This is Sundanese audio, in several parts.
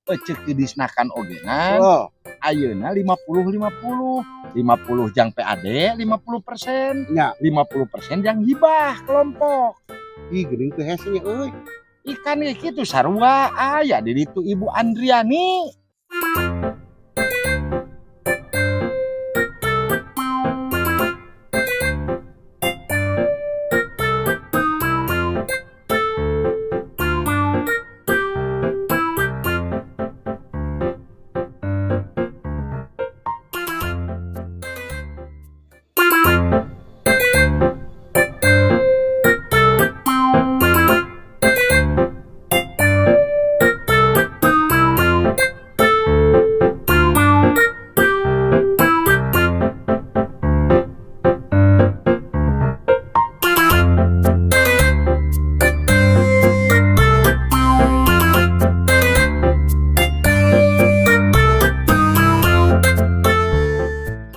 Ceuk didisnakan ogenan. Oh, Ayeuna 50 50. 50 jang PAD, 50%. Nya. 50% jang hibah kelompok. Ih, geuning teu hese nya euy. Ikan ge kitu sarua aya di ditu Ibu Andriani.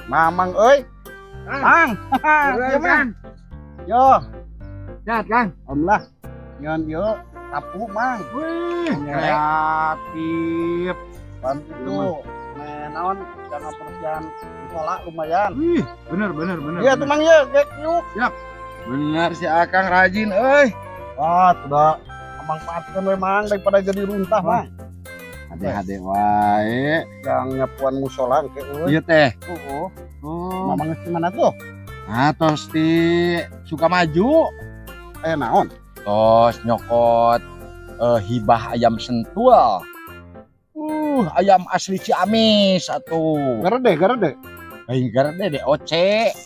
Mamang euy. Mang. Ieu mah. Yo, Sehat, Kang. alhamdulillah. Nyeun ieu sapu, Mang. Wih, kreatif. Pan itu naon dana persiapan sekolah lumayan. Wih, bener bener bener. Iya tuh, Mang, ieu gek yuk. Bener si Akang rajin euy. Ah, sudah manfaatkeun we, Mang, daripada jadi runtah, Mang. Hade-hade wae. Yang nyapuan musola engke euy. Ieu teh. Heeh. Oh. Mamang geus di mana tuh? Nah, tos di Sukamaju. Aya naon? Tos nyokot hibah ayam sentul. Ayam asli Ciamis atuh. Garede, garede. Lain garede, DOC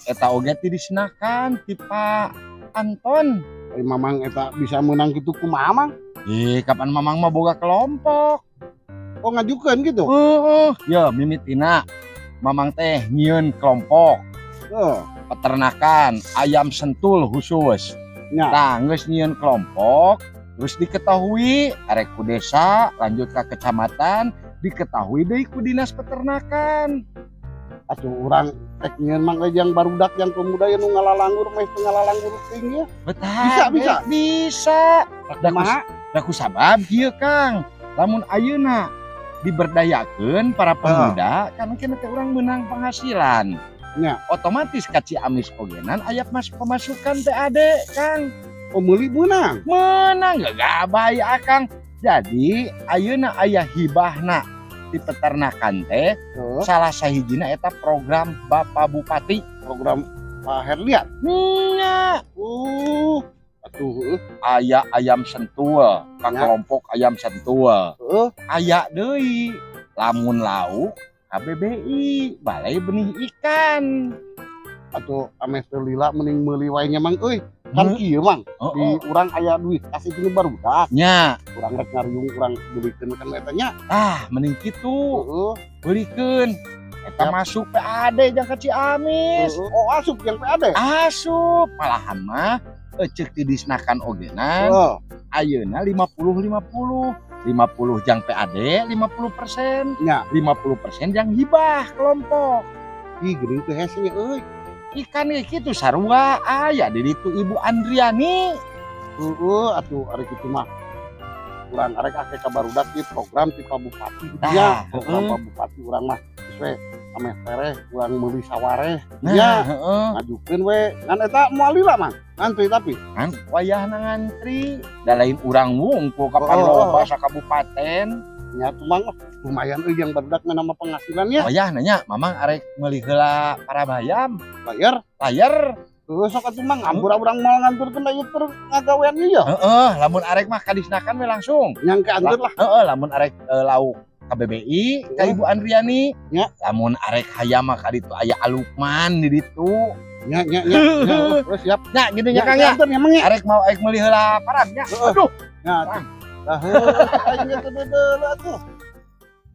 eta oge ti disnakan ti Pak Anton. Ai Mamang eta bisa menang kitu kumaha, Mang? Ih, kapan Mamang mah boga kelompok. Oh, ngajukeun gitu. Heeh, ya mimitina Mamang teh nyieun kelompok Heeh. peternakan ayam sentul khusus. Nya. Nah, geus nyieun kelompok, terus diketahui arek ku desa, lanjut ke kecamatan, diketahui deui ku dinas peternakan. Atuh urang rek nyieun, Mang, euy, yang barudak, yang pemuda nu ngalalanggur meh teu ngalalanggur teuing ya. Betah, Bisa, bisa. Bisa. Da ku, Kumaha? Da ku sabab kieu, Kang. Lamun ayeuna diberdayakeun para pemuda, kan mungkin teh urang menang penghasilan. Nya. Otomatis ka Ciamis ogenan aya mas pemasukan PAD, Kang. Oh, meuli meunang. Menang gak Akang. Jadi ayeuna aya hibahna di peternakan teh Heeh. salah sahijina eta program Bapak Bupati. Program Pak Herlian. Nya. Atuh heueuh. Aya ayam sentul ka Nya. kelompok ayam sentul. Heeh. Aya deui lamun lauk KBBI, Balai Benih Ikan. Atuh ameh teu lila mending meuli wae nya, Mang, euy. Kan Heuh. kieu, Mang, di Oh, urang aya duit kasih itu barudak. Nya. Urang rek ngariung urang beulikeun kan eta nya. Ah, mending kitu. Heeh. Beulikeun eta Siap. masuk PAD jang ka Ciamis. Heeh. Oh, asup yang PAD. Asup, malahan mah ceuk ti disnakan ogenan Heeh. ayeuna 50 50. 50 jang PAD, 50%. Nya. 50% jang hibah kelompok. Ih, geuning teu hese nya euy. Ikan ge kitu sarua aya di ditu Ibu Andriani. Heeh, atuh ari kitu mah. Urang arek ake ka barudak di program ti Pak Bupati gitu Nah, nya. Program heeh. Pak Bupati urang mah geus we ameh tereh urang meuli sawareh. Nah, Nya, heeh. ngajukeun we. Ngan eta moal lila, Mang. Ngantri tapi. Kan wayahna ngantri. Da lain urang wungkul kapan Oh. loba sakabupaten. Nya tuh, Mang, lumayan euy yang barudak mah nama penghasilannya. Wayahna nya Mamang arek meuli heula parabayam. Bayar. Layar. Heuh, sok atuh, Mang, ampura urang moal nganturkeun ieu keur ngagawean ieu ya. Heeh, lamun arek mah kadisnakan we langsung. Nyang ke antur lah. Heeh, lamun arek lauk KBBI ka Heeh. Ibu Andriani. Nya. Lamun arek hayam mah ka ditu aya Alukman di ditu. Nya nya nya. Nya, terus siap. Nya gitu nya, Kang, ya. Antur nya, Mang, nya. Arek mau arek meuli heula parab nya. Heeh. Aduh. Nya atuh. Lah heuh, aing teh deuleu atuh.